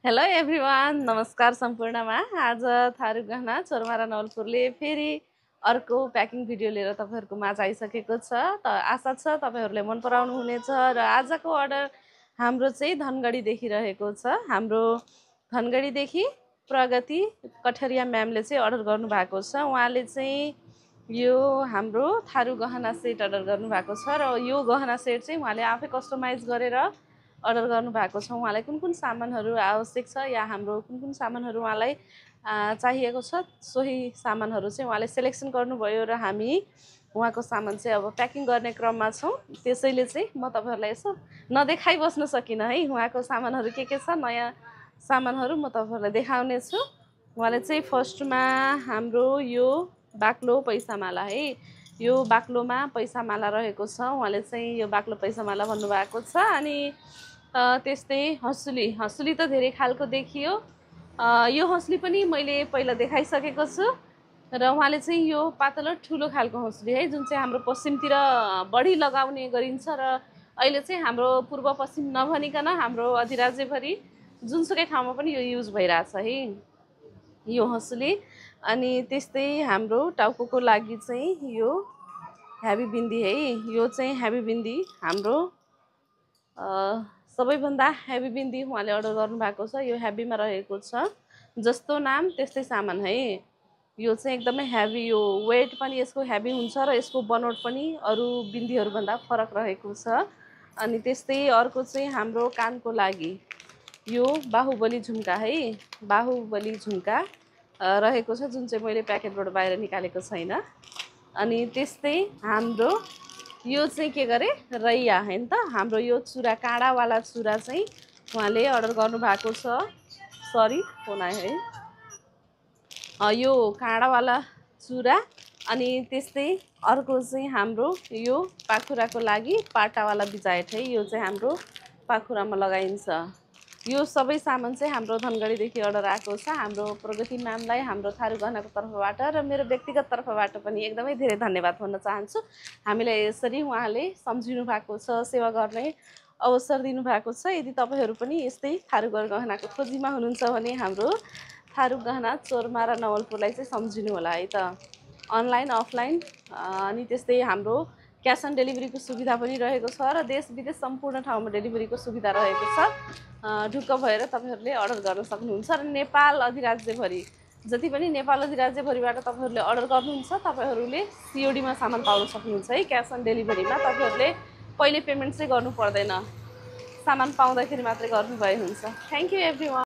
Hello everyone, नमस्कार सम्पूर्णमा। आज थारू गहना चोरमारा नवलपुरले फेरि अर्को प्याकिङ भिडियो लिएर तपाईहरुको माझ आइसकेको छ। त आशा छ तपाईहरुले मन पराउनु हुनेछ र आजको अर्डर हाम्रो चाहिँ धनगढीदेखि रहेको छ। हाम्रो धनगढीदेखि प्रगति कठरिया म्यामले चाहिँ अर्डर गर्नु भएको छ। उहाँले चाहिँ यो हाम्रो थारू गहना सेट अर्डर गर्नु भएको छ र यो गहना सेट चाहिँ उहाँले आफै कस्टमाइज गरेर अर्डर गर्नु भएको छ। उहाँलाई कुन कुन सामानहरू आवश्यक छ या हाम्रो कुन कुन सामानहरू उहाँलाई चाहिएको छ सोही सामानहरू चाहिँ उहाँले सिलेक्सन गर्नुभयो र हामी उहाँको सामान चाहिँ अब प्याकिङ गर्ने क्रममा छौँ। त्यसैले चाहिँ म तपाईहरुलाई यसो नदेखाइ बस्न सकिनँ है। उहाँको सामानहरू के छ, नयाँ सामानहरू म तपाईहरुलाई देखाउने छु। उहाँले चाहिँ फर्स्टमा हाम्रो यो बाक्लो पैसामाला है, यो बाक्लोमा पैसामाला रहेको छ। उहाँले चाहिँ यो बाक्लो पैसामाला भन्नुभएको छ। अनि त्यस्तै हँसुली त धेरै खालको देखियो। यो हँसुली पनि मैले पहिला देखाइसकेको छु र उहाँले चाहिँ यो पातलो ठुलो खालको हँसुली है, जुन चाहिँ हाम्रो पश्चिमतिर बढी लगाउने गरिन्छ र अहिले चाहिँ हाम्रो पूर्व पश्चिम नभनिकन हाम्रो अधिराज्यभरि जुनसुकै ठाउँमा पनि यो युज भइरहेछ है यो हँसुली। अनि त्यस्तै हाम्रो टाउकोको लागि चाहिँ यो हेभी बिन्दी है, यो चाहिँ हेभी बिन्दी हाम्रो सबैभन्दा हेभी बिन्दी उहाँले अर्डर गर्नुभएको छ। यो हेभीमा रहेको छ, जस्तो नाम त्यस्तै सामान है। यो चाहिँ एकदमै हेभी, यो वेट पनि यसको हेभी हुन्छ र यसको बनोट पनि अरू बिन्दीहरूभन्दा फरक रहेको छ। अनि त्यस्तै अर्को चाहिँ हाम्रो कानको लागि यो बाहुबली झुम्का है, बाहुबली झुम्का रहेको छ, जुन चाहिँ मैले प्याकेटबाट बाहिर निकालेको छैन। अनि त्यस्तै हाम्रो यो चाहिँ के गरे रैया हैन त, हाम्रो यो चुरा काँडावाला चुरा चाहिँ उहाँले अर्डर गर्नुभएको छ। सरी फोन आयो है। यो काँडावाला चुरा। अनि त्यस्तै अर्को चाहिँ हाम्रो यो पाखुराको लागि पाटावाला बिजायट है, यो चाहिँ हाम्रो पाखुरामा लगाइन्छ। यो सबै सामान चाहिँ हाम्रो धनगढीदेखि अर्डर आएको छ। हाम्रो प्रगति म्यामलाई हाम्रो थारू गहनाको तर्फबाट र मेरो व्यक्तिगत तर्फबाट पनि एकदमै धेरै धन्यवाद भन्न चाहन्छु। हामीलाई यसरी उहाँले सम्झिनु भएको छ, सेवा गर्ने अवसर दिनुभएको छ। यदि तपाईहरु पनि यस्तै थारू गहनाको खोजीमा हुनुहुन्छ भने हाम्रो थारू गहना चोरमारा नवलपुरलाई चाहिँ सम्झिनु होला है त। अनलाइन अफलाइन अनि त्यस्तै हाम्रो क्यास अन डेलिभरीको सुविधा पनि रहेको छ र देश विदेश सम्पूर्ण ठाउँमा डेलिभरीको सुविधा रहेको छ। ढुक्क भएर तपाईहरुले अर्डर गर्न सक्नुहुन्छ र नेपाल अधिराज्यभरि जति पनि नेपाल अधिराज्यभरिबाट तपाईहरुले अर्डर गर्नुहुन्छ तपाईहरुले सीओडीमा सामान पाउन सक्नुहुन्छ है। क्यास अन डेलिभरीमा तपाईहरुले पहिले पेमेन्ट चाहिँ गर्नु पर्दैन, सामान पाउँदाखेरि मात्रै गर्नुभए हुन्छ। Thank you everyone.